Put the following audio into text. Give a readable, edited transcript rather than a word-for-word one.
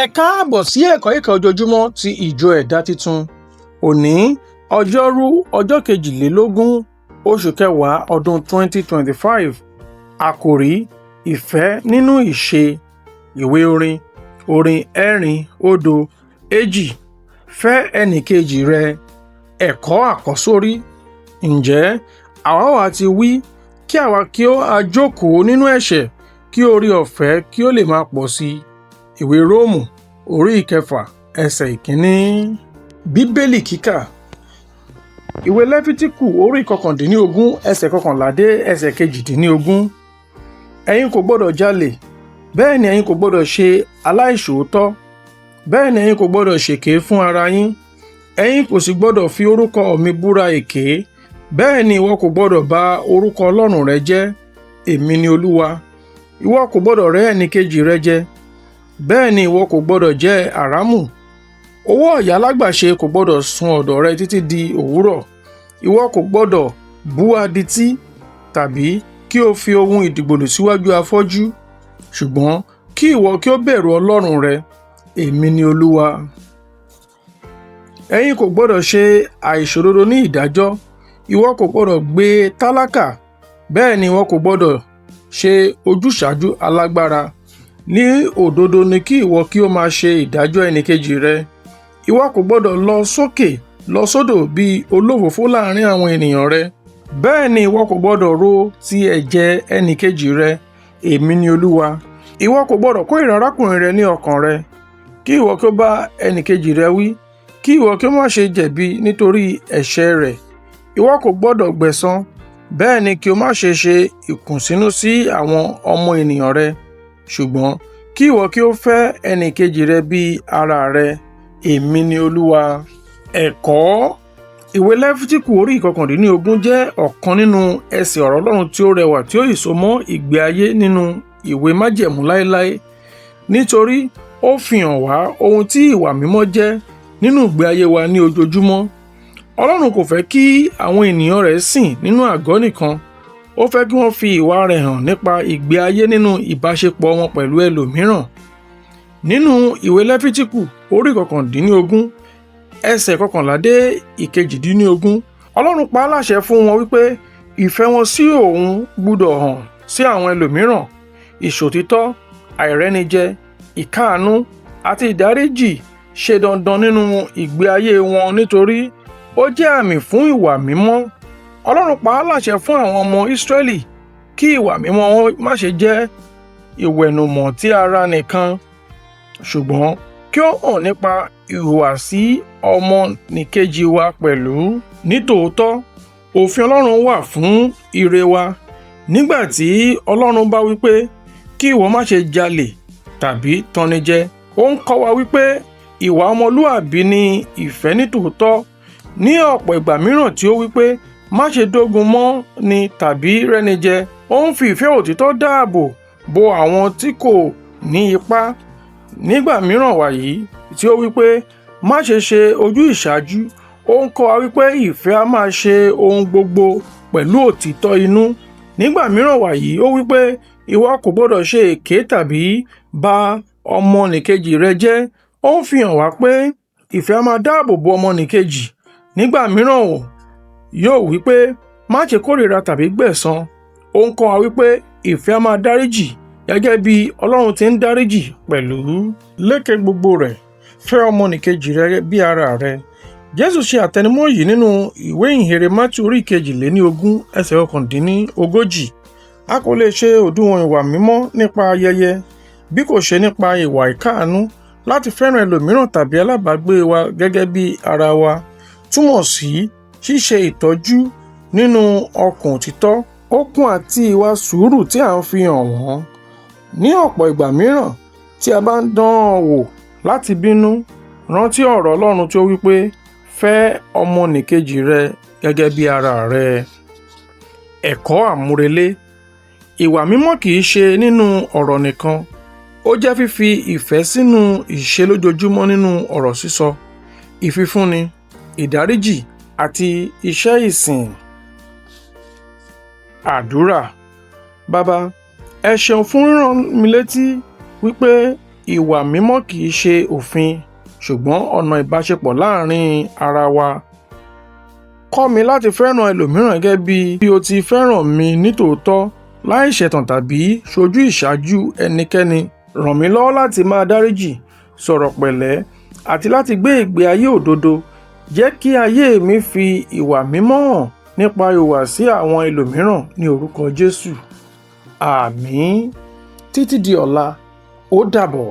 Ẹ káàbọ̀ sí ẹ̀kọ́ ìkà ojoojúmọ́ ti Ìjọ Ẹ̀dá Titun. Òní, Ọjọ́rú ọjọ́ 22, oṣù kẹwàá ọdún 2025. Àkòrí: Ìfẹ́ nínú ìṣe. Ìwé orin, orin 402. Fẹ́ ẹnìkejì rẹ. Ẹ̀kọ́ àkọ́sórí. Ǹjẹ́ àwa ó ha ti wí kí àwa kí ó ha jókòó nínú ẹ̀ṣẹ̀ kí oore ọ̀fẹ́ kí ó lè máa pọ̀ sí i? Ìwé Róòmù orí 6 ẹsẹ̀ 1. Bíbélì kíkà. Ìwé Lẹ́fítíkù orí 19 ẹsẹ̀ 11 dé ẹsẹ̀ 18. Ẹ̀yin kò gbọdọ̀ jalè, bẹ́ẹ̀ ni ẹ̀yin kò gbọdọ̀ ṣe aláìṣòótọ́, bẹ́ẹ̀ ni ẹ̀yin kò gbọdọ̀ ṣèké fún ara yín. Ẹ̀yin kò sì gbọdọ̀ fi orúkọ mi búra èké, bẹ́ẹ̀ ni ìwọ kò gbọdọ̀ ba orúkọ Ọlọ́run rẹ jẹ́. Èmi ni Olúwa. Ìwọ kò gbọdọ̀ rẹ́ ẹnìkejì rẹ jẹ, bẹ́ẹ̀ ni ìwọ kò gbọdọ̀ jẹ àràmù. Owó ọ̀yà alágbàṣe kò gbọdọ̀ sùn ọ̀dọ̀ rẹ títí di òwúrọ̀. Ìwọ kò gbọdọ̀ bú adití tàbí kí o fi ohun ìdìgbòlù síwájú afọ́jú, ṣùgbọ́n kí ìwọ kí ó bẹ̀rù Ọlọ́run rẹ. Èmi ni Olúwa. Ẹ̀yin kò gbọdọ̀ ṣe àìṣòdodo ní ìdájọ́. Ìwọ kò gbọdọ̀ gbé tálákà, bẹ́ẹ̀ ni ìwọ kò gbọdọ̀ ṣe ojúsàájú alágbára. Ní òdodo ni kí ìwọ kí ó máa ṣe ìdájọ́ ẹnìkejì rẹ. Ìwọ kò gbọdọ̀ lọ sókè lọ sódò bí olófòófó láàrin àwọn ènìyàn rẹ. Bẹ́ẹ̀ ni ìwọ kò gbọdọ̀ ro ti ẹ̀jẹ̀ ẹnìkejì rẹ. Èmi ni Olúwa. Ìwọ kò gbọdọ̀ kórìíra arákùnrin rẹ ní ọkàn rẹ. Kí ìwọ kí ó bá ẹnìkejì rẹ wí, kí ìwọ kí ó má ṣe jẹ̀bi nítorí ẹ̀ṣẹ̀ rẹ̀. Ìwọ kò gbọdọ̀ gbẹ̀san, bẹ́ẹ̀ ni kí o má ṣe ṣe ìkùnsínú sí àwọn ọmọ ènìyàn rẹ. Ṣùgbọ́n kí ìwọ kí ó fẹ́ ẹnìkejì rẹ bí ara rẹ. Èmi ni Olúwa. Ẹ̀kọ́. Ìwé Lẹ́fítíkù orí 19 jẹ́ ọ̀kan nínú ẹsẹ̀ ọ̀rọ̀ Ọlọ́run tí ó rẹwà tí ó sì so mọ́ ìgbé ayé nínú ìwé májẹ̀mú láéláé, nítorí ó fi hàn wá ohun tí ìwà mímọ́ jẹ́ nínú ìgbé ayé wa ní ojoojúmọ́. Ọlọ́run kò fẹ́ kí àwọn ènìyàn rẹ̀ sìn nínú àgọ́ nìkan, ó fẹ́ kí wọ́n fi ìwà rẹ̀ hàn nípa ìgbé ayé nínú ìbáṣepọ̀ wọn pẹ̀lú ẹlòmíràn. Nínú ìwé Lẹ́fítíkù orí 19 ẹsẹ̀ 11 dé 18, Ọlọ́run pa á láṣẹ fún wọn wípé ìfẹ́ wọn sí òun gbúdọ̀ hàn sí àwọn ẹlòmíràn. Ìṣòtítọ́, àìrẹ́nijẹ, ìkáàánú àti ìdáríjì ṣe dandan nínú ìgbé ayé wọn nítorí ó jẹ́ àmì fún ìwà mímọ́. Ọlọ́run pa á láṣẹ fún àwọn ọmọ Ísírẹ́lì kí ìwà mímọ́ wọn má ṣe jẹ́ ìwẹ̀nùmọ́ ti ara nìkan, ṣùgbọ́n kí ó hàn nípa ìhùwàsí ọmọnìkejì wa pẹ̀lú. Nítòótọ́, òfin Ọlọ́run wà fún ire wa. Nígbà tí Ọlọ́run bá wípé kí ìwọ má ṣe jalè tàbí tannijẹ, ó ń kọ́ wa wípé ìwà ọmọlúàbí ni ìfẹ́ nítòótọ́. Ní ọ̀pọ̀ ìgbà mìíràn tí ó wípé má ṣe dógun mọ́ ni tàbí rẹ́nijẹ, ó ń fi ìfẹ́ òtítọ́ dáàbò bo àwọn tí kò ní ipá. Nígbà mìíràn wàyí tí ó wípé má ṣe ṣe ojúsàájú, ó ń kọ́ wa wípé ìfẹ́ a máa ṣe ohun gbogbo pẹ̀lú òtítọ́ inú. Nígbà mìíràn wàyí ó wípé ìwọ kò gbọdọ̀ ṣe èké tàbí ba ọmọnìkejì rẹ jẹ́, ó ń fi hàn wá pé ìfẹ́ a máa dáàbò bo ọmọnìkejì. Nígbà mìíràn yóò wípé má ṣe kórìíra tàbí gbẹ̀san, ó ń kọ́ wa wípé ìfẹ́ a máa dáríjì gẹ́gẹ́ bí Ọlọ́run ti ń dáríjì pẹ̀lú. Lékè gbogbo rẹ̀, fẹ́ ọmọnìkejì rẹ bí ara rẹ. Jésù ṣe àtẹnumọ́ yìí nínú ìwé ìhìnrere Mátíù orí 22 ẹsẹ̀ 39. A kò lè ṣe òdiwọ̀n ìwà mímọ́ nípa ayẹyẹ, bí kò ṣe nípa ìwà ìkáàánú láti fẹ́ràn ẹlòmíràn tàbí alábàágbé wa gẹ́gẹ́ bí ara wa, túmọ̀ sí ṣíṣe ìtọ́jú nínú ọkàn òtítọ́, okun àti ìwà sùúrù tí à ń fi hàn wọ́n. Ní ọ̀pọ̀ ìgbà mìíràn tí a bá ń dán an wò láti bínú, rántí ọ̀rọ̀ Ọlọ́run tí ó wípé fẹ́ ọmọnìkejì rẹ gẹ́gẹ́ bí ara rẹ. Ẹ̀kọ́ àmúrelé. Ìwà mímọ́ kì í ṣe nínú ọ̀rọ̀ nìkan, ó jẹ́ fífi ìfẹ́ sínú ìṣe lójoojúmọ́ nínú ọ̀rọ̀ sísọ, ìfifúnni, ìdáríjì àti iṣẹ́ ìsìn. Àdúrà. Baba, ẹ ṣeun fún rírán mi létí wípé Ìwà mímọ́ kì í ṣe òfin, ṣùgbọ́n ọ̀nà ìbáṣepọ̀ láàárín ara wa. Kọ́ mi láti fẹ́ràn ẹlòmíràn gẹ́gẹ́ bí o ti fẹ́ràn mi nítòótọ́, láì ṣẹ̀tàn tàbí ṣojúsàájú ẹnikẹ́ni. Ràn mí lọ́wọ́ láti máa dáríjì, sọ̀rọ̀ pẹ̀lẹ́, àti láti gbé ìgbé ayé òdodo. Jẹ́ kí ayé mi fi ìwà mímọ́ hàn nípa ìhùwàsí àwọn ẹlòmíràn ní orúkọ Jésù. Àmín. Títí di ọ̀la, ó dàbọ̀.